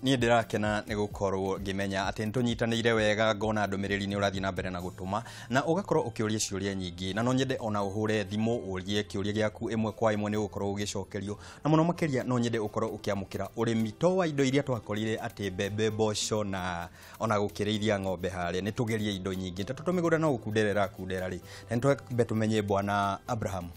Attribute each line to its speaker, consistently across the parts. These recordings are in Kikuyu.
Speaker 1: Niĩ ndĩrakena nĩ gũkorwo ngĩmenya atĩ nĩtũnyitanĩire wega, ngona ndũmĩrĩri nĩ ũrathiĩ na mbere na gũtũma na ũgakorwo ũkĩũria ciũria nyingĩ, na no nyende ona ũhũre thimũ ũrie kĩũria gĩaku ĩmwe kwa ĩmwe, nĩ ũgũkorwo ũgĩcokerio, na mũno makĩria no nyende ũkorwo ũkĩamũkĩra ũrĩmi to wa indo iria twakorire atĩ mbembe, mboco na ona gũkĩrĩithia ng'ombe harĩa. Nĩ tũgerie indo nyingĩ tondũ mĩgũnda no gũkundera ĩrakundera rĩ, na nĩtwambe tũmenye Bwana Abraham,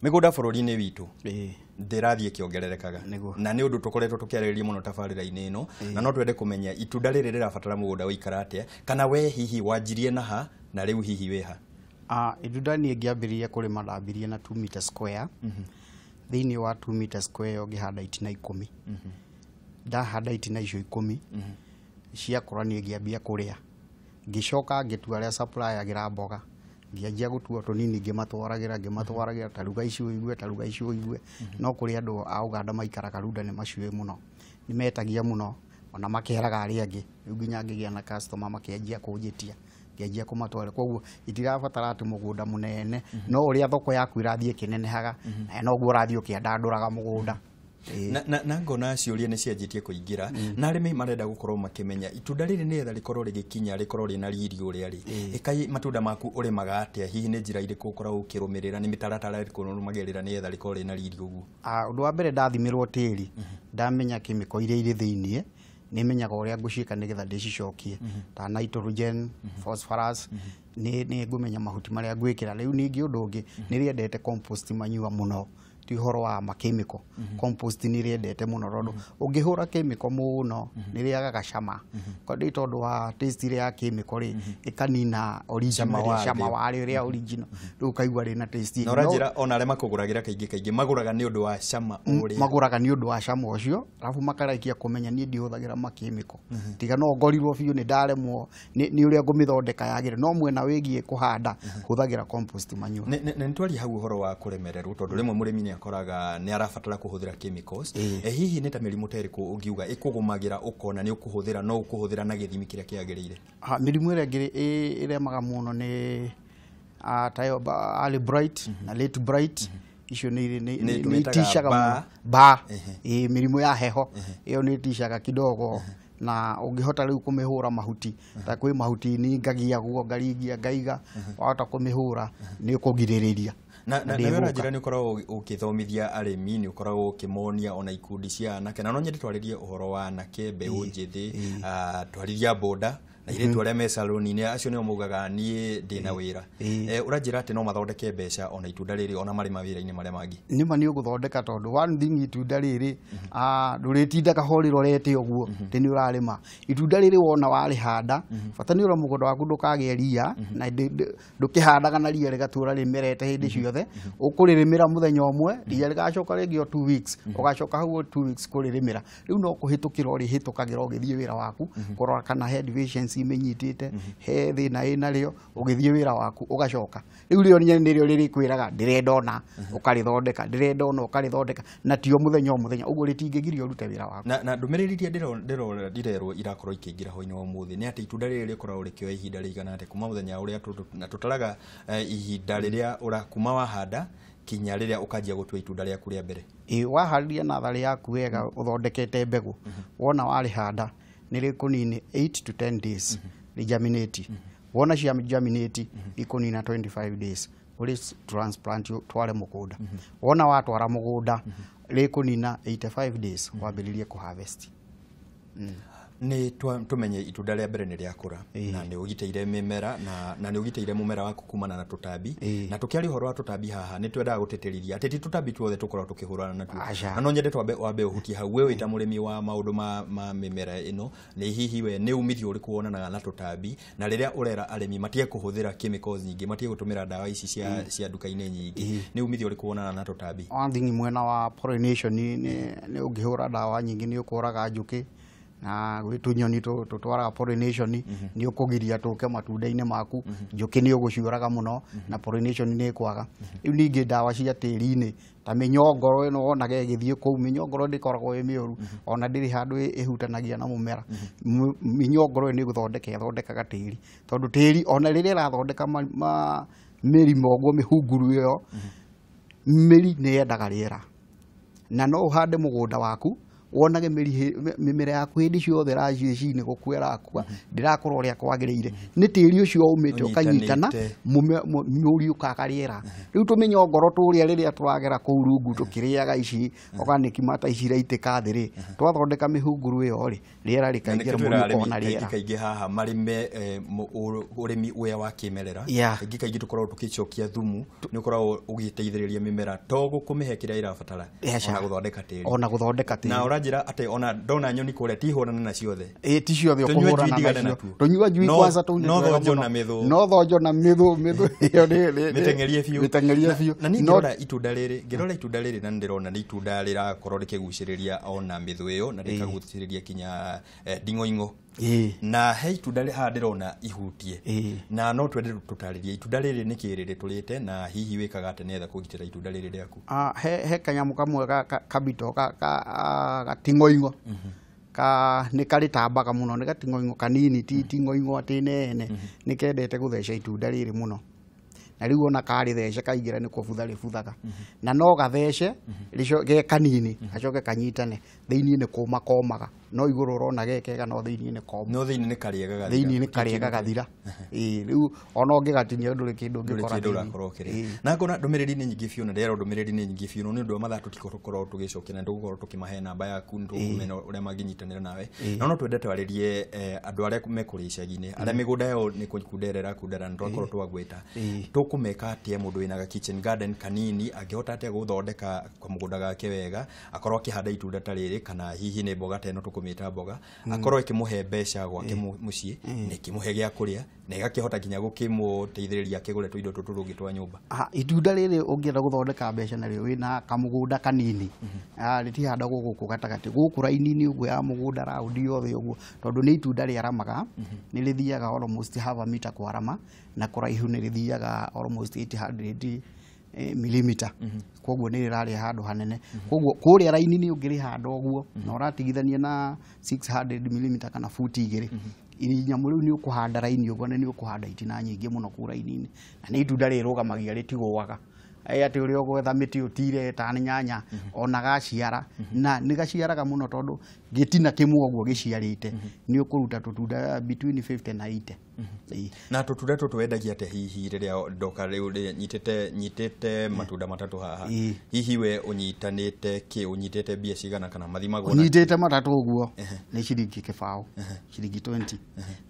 Speaker 1: mĩgũnda bũrũri-inĩ witũ ndĩrathiĩ ĩkĩongererekaga. Na nĩ ũndũ tũkoretwo tũkĩarĩrĩria mũno tabarĩra-inĩ ĩno, na no twende kũmenya itunda rĩrĩ rĩrabatara mũgũnda ũikara atĩa, kana we hihi wanjirie na ha na rĩu hihi wĩ ha?
Speaker 2: Itunda niĩ ngĩambĩrĩria kũrĩma ndambirie na 2 meter square. Thĩinĩ wa 2 meter square ĩyo ngĩhanda itina 10. Ndahanda itina icio 10 ciakũra niĩ ngĩambia kũrĩa, ngĩcoka ngĩtua arĩa suppliagĩra mboga, ngĩanjia gũtua tũnini ngĩmatwaragĩra ta ruga ici ũigue, ta ruga ici ũigue. No kũrĩ andũ a Uganda maikaraga Runda nĩ maciũĩ mũno, nĩ metagia mũno ona makeraga arĩa angĩ, rĩu nginya ngĩgĩa na customer makĩanjia kũnjĩtia, ngĩanjia kũmatwara. Koguo itirabatara atĩ mũgũnda mũnene, no ũrĩa thoko yaku ĩrathiĩ ĩkĩnenehaga na noguo ũrathiĩ ũkĩandandũraga mũgũnda.
Speaker 1: Na ngona ciũria nĩ cianjĩtie kũingĩra, na arĩmi marenda gũkorwo makĩmenya itunda rĩrĩ nĩgetha rĩkorwo rĩgĩkinya rĩkorwo rĩna riri ũrĩa rĩ, ĩkai matunda maku ũrĩmaga atĩa, hihi nĩ njĩra irĩkũ ũkoragwo ũkĩrũmĩrĩra, nĩ mĩtaratara ĩrĩkũ ũrũmagĩrĩra nĩgetha rĩkorwo rĩna riri ũguo?
Speaker 2: Ũndũ wa mbere ndathimĩrwo tĩri, ndamenya kĩmĩko iria irĩ thĩiniĩ, nĩmenyaga ũrĩa ngũciĩka nĩgetha ndĩcicokie, ta nitrogen, phosphorus, nĩ ngũmenya mahuti marĩa ngwĩkĩra. Rĩu ningĩ ũndũ ũngĩ nĩ rĩendete compost manyua mũno, ti ũhoro wa makĩmĩko. Compost nĩ rĩendete mũno tondũ ũngĩhũra kĩmĩko mũno nĩ rĩagaga cama, nĩ tondũ wa taste ĩrĩa ya kĩmĩko rĩ, ĩkanina original cama warĩo ũrĩa original, rĩu ũkaigua rĩna taste.
Speaker 1: Na ũranjĩra ona arĩa makũgũragĩra kaingĩ kaingĩ magũraga nĩ ũndũ wa cama ũrĩa
Speaker 2: magũraga nĩ ũndũ wa cama ũcio, arabu makaraikia kũmenya niĩ ndihũthagĩra makĩmĩko, tiga no ngorirwo biũ nĩ ndaremwo nĩ ũrĩa ngũmĩthondeka yagĩre, no mwena wĩgiĩ kũhanda hũthagĩra compost manure.
Speaker 1: Nĩ twaria hau ũhoro wa kũremererwo, tondũ rĩmwe mũrĩmi nĩ akoraga nĩ arabatara kũhũthĩra chemicals. Hihi nĩ ta mĩrimũ ta ĩrĩkũ ũngiuga ĩkũgũmagĩra ũkona nĩ ũkũhũthĩra, no ũkũhũthĩra na gĩthimi kĩrĩa kĩagĩrĩire?
Speaker 2: Mĩrimũ ĩrĩa ĩngĩ ĩremaga mũno nĩ ta ĩyo early bright na late bright, icio nĩ iticaga mũno ba mĩrimũ ya heho ĩyo nĩ iticaga kidogo, na ũngĩhota rĩu kũmĩhũra mahuti, ta kwĩ mahuti ningagia guo ngaringia ngaiga, wahota kũmĩhũra nĩ ũkũgirĩrĩria.
Speaker 1: Na na njĩra nĩ ũkoragwo ũkĩthomithia arĩmi, nĩ ũkoragwo ũkĩmonia ona ikundi cia anake, na no nyende twarĩrie ũhoro wa anake, mbeũ njĩthĩ, twarithia boda na airĩtu arĩa me saloni-inĩ, acio nĩo maugaga niĩ ndĩna wĩra. Ũranjĩra atĩ no mathondeke mbeca ona itunda rĩrĩ ona marĩ mawĩra-inĩ marĩa mangĩ?
Speaker 2: Nĩma nĩ ũgũthondeka, tondũ one thing itunda rĩrĩ ndũrĩtindaga ho rĩrorete ũguo atĩ nĩ ũrarĩma itunda rĩrĩ. Wona warĩhanda, bata nĩ ũrĩa mũgũnda waku ndũkagĩe ria, na ndũkĩhandaga na ria rĩgatũra rĩmerete hĩndĩ ciothe. Ũkũrĩrĩmĩra mũthenya ũmwe, ria rĩgacoka rĩngĩ o 2 weeks, ũgacoka hau o 2 weeks kũrĩrĩmĩra. Rĩu no kũhĩtũkĩra ũrĩhĩtũkagĩra ũgĩthiĩ wĩra waku, kũrora kana he deficiency imenyitĩte, he thĩna ĩnarĩo, ũgĩthiĩ wĩra waku ũgacoka. Rĩu rĩo nĩrĩo rĩrĩkwĩraga ndĩrenda ona, ũkarĩthondeka, ndĩrenda ona, ũkarĩthondeka, na tio mũthenya o mũthenya ũguo rĩtingĩgiria ũrute wĩra waku.
Speaker 1: Na ndũmĩrĩri iria ndĩrona ndirerwo irakorwo ikĩingĩra hwainĩ wa ũmũthĩ nĩ atĩ itunda rĩrĩ rĩkoragwo rĩkĩoya ihinda rĩigana atĩa kuma mũthenya ũrĩa na tũtaraga ihinda rĩrĩa kuma wahanda kinya rĩrĩa ũkanjia gũtua itunda rĩaku rĩa mbere?
Speaker 2: Ĩ, waharĩria natharĩ yaku wega, ũthondekete mbegũ, wona warĩhanda nĩ rĩkũnini 8 to 10 days rĩgerminate. Wona cia germinate, ikũnina 25 days ũrĩ transplant tware mũgũnda. Wona watwara mũgũnda, rĩkũnina 85 days wambĩrĩrie kũ harvest.
Speaker 1: Nĩ tũmenye itunda rĩa mbere nĩ rĩakũra na nĩ ũgitĩire mĩmera na nĩ ũgitĩire mũmera waku kumana na tũtambi. Na tũkĩaria ũhoro wa tũtambi haha, nĩ twendaga gũtĩtĩrithia atĩ ti tũtambi tuothe tũkoragwo tũkĩhũrana natuo.
Speaker 2: Aca.
Speaker 1: Na no nyende twambe wambe ũhutie hau, we wĩ ta mũrĩmi wa maũndũ ma mĩmera ĩno, nĩ hihi we nĩ umithio ũrĩkũ wonanaga na tũtambi, na rĩrĩa ũrera arĩmi matige kũhũthĩra chemicals nyingĩ, matige gũtũmĩra ndawa ici cia nduka-inĩ nyingĩ, nĩ umithio ũrĩkũ wonanaga na tũtambi?
Speaker 2: One thing, mwena wa pollination nĩ ũngĩhũra ndawa nyingĩ nĩ ũkũraga njũkĩ na gwĩ tũnyoni tũtwaraga pollination, nĩ ũkũgiria tũke matunda-inĩ maku, njũkĩ nĩ ũgũciũraga mũno na pollination nĩ ĩkwaga. Rĩu ningĩ ndawa cia tĩri-inĩ ta mĩnyongoro ĩno wonaga ĩgĩthiĩ kũu, mĩnyongoro ndĩkoragwo ĩ mĩũru, ona ndĩrĩ handũ ĩhutanagia na mũmera. Mĩnyongoro ĩyo nĩ gũthondeka ĩthondekaga tĩri, tondũ tĩri ona rĩrĩa ĩrathondeka mĩrimũ ũguo mĩhunguru ĩyo, mĩri nĩ yendaga rĩera, na no ũhande mũgũnda waku Wonage mĩmera yaku hĩndĩ ciothe ĩraciĩ nĩ gũkua ĩrakua, ndĩrakũra ũrĩa kwagĩrĩire. Nĩ tĩri ũcio ũmĩte ũkanyitana, mũri ũkaga rĩera. Rĩu tũmĩnyongoro tũrĩa rĩrĩa tũragera kũu rungu tũkĩrĩaga ici organic matter ici iraitĩka thĩ rĩ, twathondeka mĩhunguru ĩyo rĩ, rĩera rĩkaingĩra, mũri ũkona rĩera.
Speaker 1: Kaingĩ haha marĩme ũrĩmi ũrĩa wa kĩmerera, kaingĩ kaingĩ tũkoragwo tũgĩcokia thumu, nĩ ũkoragwo ũgĩteithĩrĩria mĩmera to gũkũmĩhe kĩrĩa ĩrabatara, ona gũthondeka tĩri,
Speaker 2: ona gũthondeka tĩri.
Speaker 1: Na ũranjĩra atĩ ona ndona nyoni kũrĩa tihũrana na ciothe.
Speaker 2: Ĩ ti ciothe ũkũhũrana nacio. Tũnyua njui kwanza tũu nĩ
Speaker 1: no thonjo na mĩthũ,
Speaker 2: no thonjo na mĩthũ, mĩthũ ĩyo nĩ
Speaker 1: mĩteng'erie biũ,
Speaker 2: mĩteng'erie biũ.
Speaker 1: Na niĩ ngĩrora itunda rĩrĩ, ngĩrora itunda rĩrĩ na ndĩrona nĩ itunda rĩrakorwo rĩkĩgucĩrĩria ona mĩthũ ĩyo na rĩkagucĩrĩria kinya nding'oing'o. Na he itunda haha ndĩrona ihutie, na no twende tũtarĩrie itunda rĩrĩ nĩ kĩĩ rĩrĩ tũrĩte, na hihi wĩkaga atĩa nĩgetha kũgitĩra itunda rĩrĩ rĩaku?
Speaker 2: He kanyamũ kamwe kabito gating'oing'o ka nĩ karĩtambaga mũno, nĩ gating'oing'o kanini, ti ting'oing'o atĩ nene, nĩ kendete gũtheca itunda rĩrĩ mũno. Na rĩu ona karĩthece kaingĩra nĩ kũbutha rĩbuthaga, na no gathece ge kanini gacoke kanyitane, thĩinĩ nĩ kũma komaga, no igũrũ ũrona ge kega, no thĩinĩ nĩ koma,
Speaker 1: no thĩinĩ nĩ karĩega gathira,
Speaker 2: thĩinĩ nĩ karĩega gathira. Ĩĩ rĩu ona ũngĩgatinia ndũrĩ kĩndũ ũngĩkora
Speaker 1: thĩinĩ. Na ngona ndũmĩrĩri nĩ nyingĩ biũ, na ndĩrerwo ndũmĩrĩri nĩ nyingĩ biũ, nĩ ũndũ wa mathaa tũtigũkorwo tũgĩcokia, na tũgũkorwo tũkĩmahe namba yaku, nĩ tũkũmenya ũrĩa mangĩnyitanĩra nawe. Na no twende twarĩrie andũ arĩa me kũrĩa icagi-inĩ, arĩa mĩgũnda yao nĩ kũndera ĩrakundera, na twakorwo twagwĩta tũkũmeka atĩa mũndũ wĩna ga kitchen garden kanini angĩhota atĩa gũthondeka kamũgũnda gake wega, akorwo akĩhanda itunda ta rĩrĩ, kana hihi nĩ mboga ta ĩno tũkũmĩta mboga, akorwo ĩkĩmũhe mbeca gwake mũciĩ, na ĩkĩmũhe gĩa kũrĩa, na ĩgakĩhota nginya gũkĩmũteithĩrĩria akĩgũre tũindo tũtũ tũngĩ twa nyũmba.
Speaker 2: Itunda rĩrĩ ũngĩenda gũthondeka mbeca narĩo wĩna kamũgũnda kanini, rĩtihandagwo gũkũ gatagatĩ, gũkũ raini-inĩ ũguo ya mũgũnda raundi yothe ũguo, tondũ nĩ itunda rĩaramaga, nĩ rĩthiaga almost half a meter kwarama, na kũraihu nĩ rĩthiaga almost 800 millimeter. Koguo nĩ rĩrarĩa handũ hanene. Koguo kũrĩa raini-inĩ ũngĩrĩhanda ũguo na ũratigithania na 600 millimeter kana futi 2, inyamũ rĩu nĩ ũkũhanda raini ũguo, na nĩ ũkũhanda itina nyingĩ mũno kũu raini-inĩ, na nĩ itunda rĩrũgamagia rĩtigũaga. Atĩ ũrĩa ũgwetha mĩtĩ ũtire ta nyanya ona gaciara, na nĩ gaciaraga mũno tondũ gĩtina kĩmwe ũguo gĩciarĩte nĩ ũkũruta tũtunda between 50 na 80.
Speaker 1: Na tũtunda tũtũ wendagia atĩa hihi rĩrĩa ndoka rĩu nyitĩte matunda matatũ haha, hihi we ũnyitanĩte kĩ, ũnyitĩte mbia cigana kana mathimagwo?
Speaker 2: Ũnyitĩte matatũ ũguo nĩ ciringi kĩbaũ, ciringi 20,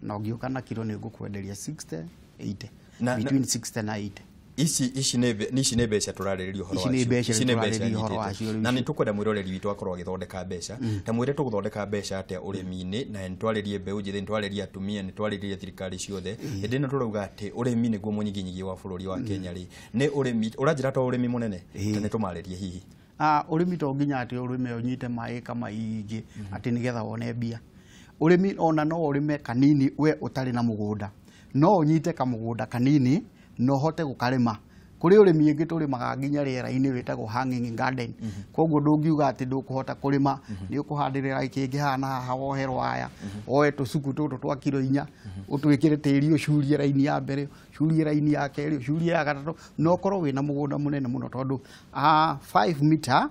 Speaker 2: na ũngĩũka na kiro nĩ ngũkwenderia 60 80, between 60 na 80.
Speaker 1: Ici nĩ mbeca tũrarĩrĩria ũhoro wacio, ici nĩ mbeca nyitĩte, na nĩ tũkwenda mwĩroreri witũ akorwo agĩthondeka mbeca. Ta mwĩre tũgũthondeka mbeca atĩa ũrĩmi-inĩ, na nĩ twarĩrie mbeũ njĩthĩ, nĩ twarĩrie atumia, nĩ twarĩrie thirikari ciothe. Hĩndĩ ĩno tũrauga atĩ ũrĩmi nĩguo mũnyiginyigi wa bũrũri wa Kenya rĩ, nĩ ũrĩmi ũranjĩra to ũrĩmi mũnene, ta nĩ tũmarĩrie hihi.
Speaker 2: Ũrĩmi to nginya atĩ ũrĩme ũnyite maĩka maingĩ atĩ nĩgetha wone mbia. Ũrĩmi ona no ũrĩme kanini we ũtarĩ na mũgũnda, no ũnyite kamũgũnda kanini no hote gũkarĩma. Kũrĩ ũrĩmi ũngĩ tũrĩmaga nginya rĩera-inĩ wĩtagwo hanging garden. Koguo ndũngiuga atĩ ndũkũhota kũrĩma, nĩ ũkũhandĩrĩra kĩngĩhana haha wohe rwaya, woe tũcuku tũtũ twa kiro 4, ũtwĩkĩre tĩri, ũcurie raini ya mbere, ũcurie raini ya kerĩ, ũcurie ya gatatũ, na ũkorwo wĩna mũgũnda mũnene mũno tondũ 5 meter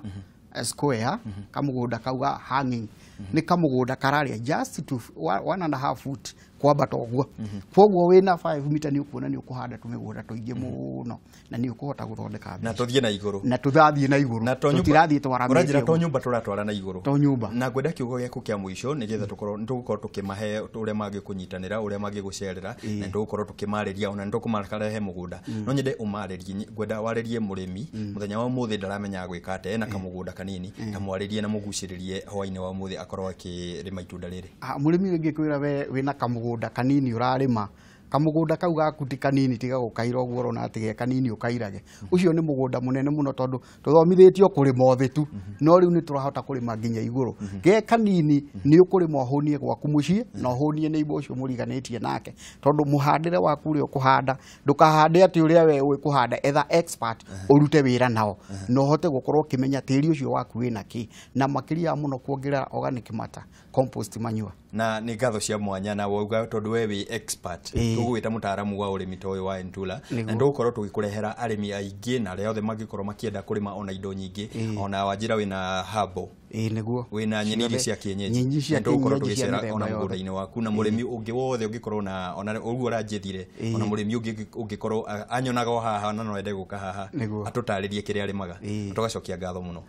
Speaker 2: square kamũgũnda kau ga hanging nĩ kamũgũnda kararĩa just to 1.5 foot kwambata ũguo. Koguo wĩna 5 meter nĩ ũkuona nĩ ũkũhanda tũmĩgũnda tũingĩ mũno, na nĩ ũkũhota gũthondeka mbeca.
Speaker 1: Na tũthiĩ na igũrũ,
Speaker 2: na tũthathiĩ na igũrũ, tũtirathiĩ twaramĩte.
Speaker 1: Ũranjĩra to nyũmba tũratwara na igũrũ,
Speaker 2: to nyũmba.
Speaker 1: Na ngwenda kiugo gĩaku kĩa mũico nĩgetha tũgũkorwo tũkĩmahe ũrĩa mangĩkũnyitanĩra, ũrĩa mangĩgũcerera, na tũgũkorwo tũkĩmarĩria ona nĩ tũkũmarehe mũgũnda. No nyende ũmarĩrie, ngwenda warĩrie mũrĩmi mũthenya wa ũmũthĩ ndaramenya gwĩka atĩa, ena kamũgũnda kanini, ta mwarĩrie na mũgucĩrĩrie hwaĩ-inĩ wa ũmũthĩ akorwo akĩrĩma itunda rĩrĩ.
Speaker 2: Mũrĩmi ũngĩkwĩra we wĩna kamũgũnda kanini ũrarĩma, kamũgũnda kau gaku ti kanini, tiga gũkaira ũguo ũrona atĩ ge kanini ũkairage. Ũcio nĩ mũgũnda mũnene mũno tondũ tũthomithĩtio kũrĩma ũthĩ tu, no rĩu nĩ tũrahota kũrĩma nginya igũrũ. Ge kanini nĩ ũkũrĩma ũhũnie gwaku mũciĩ, na ũhũnie neighbor ũcio mũriganĩtie nake, tondũ mũhandĩre waku ũrĩa ũkũhanda ndũkahande atĩ ũrĩa we ũĩ kũhanda, etha expert ũrute wĩra nao, na ũhote gũkorwo ũkĩmenya tĩri ũcio waku wĩna kĩ, na makĩria mũno kuongerera organic matter, compost manure.
Speaker 1: Na nĩ ngatho cia mwanya na wauga tondũ we wĩ expert, tũgũgwĩta mũtaaramu wa ũrĩmi ta ũyũ wa Entula, na tũgũkorwo tũgĩkũrehera arĩmi aingĩ na arĩa othe mangĩkorwo makĩenda kũrĩma ona indo nyingĩ, ona wanjĩra wĩna habo.
Speaker 2: Ĩĩ nĩguo.
Speaker 1: Wĩna nyeni iria cia kienyeji.
Speaker 2: Nyeni cia
Speaker 1: Na tũgũkorwo
Speaker 2: kienyeji cia
Speaker 1: tũgĩcera ona
Speaker 2: mĩthemba yothe.
Speaker 1: mũgũnda-inĩ waku, na mũrĩmi ũngĩ wothe ũngĩkorwo na ona ũguo ũranjĩthire, ona mũrĩmi ũngĩ ũngĩkorwo anyonaga o haha na no ende gũka haha
Speaker 2: Nĩguo.
Speaker 1: atũtarĩrie kĩrĩa arĩmaga. Tũgacokia ngatho mũno.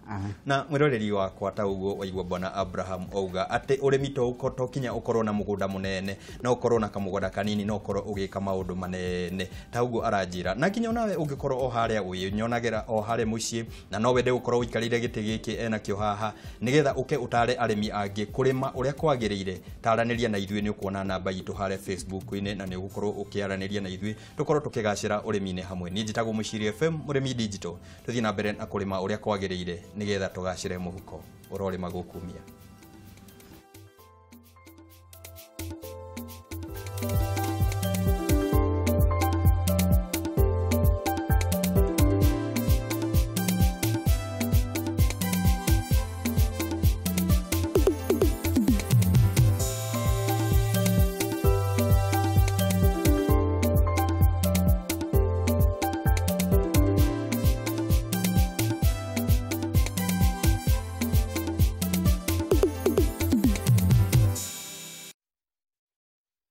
Speaker 1: Na mwĩroreri wakwa, ta ũguo waigua bwana Abraham auga atĩ ũrĩmi to kinya ũkorwo na mũgũnda mũnene, no ũkorwo na kamũgũnda kanini, no ũkorwo ũgĩka maũndũ manene ta ũguo aranjĩra. Na nginya onawe ũngĩkorwo o harĩa wĩnyonagĩra o harĩa mũciĩ na no wende gũkorwo ũikarĩire gĩtĩ gĩkĩ enakĩo haha, nĩgetha ũke ũtare arĩmi angĩ kũrĩma ũrĩa kwagĩrĩire, taranĩria na ithuĩ. Nĩ ũkuona namba itũ harĩa Facebook-inĩ na nĩ ũgũkorwo ũkĩaranĩria na ithuĩ, tũkorwo tũkĩgacĩra ũrĩmi-inĩ hamwe. Niĩ njĩtagwo Mũciri FM, mũrĩmi digital. Tũthiĩ na mbere na kũrĩma ũrĩa kwagĩrĩire nĩgetha tũgacĩre mũhuko. Ũrorĩma gũkumia.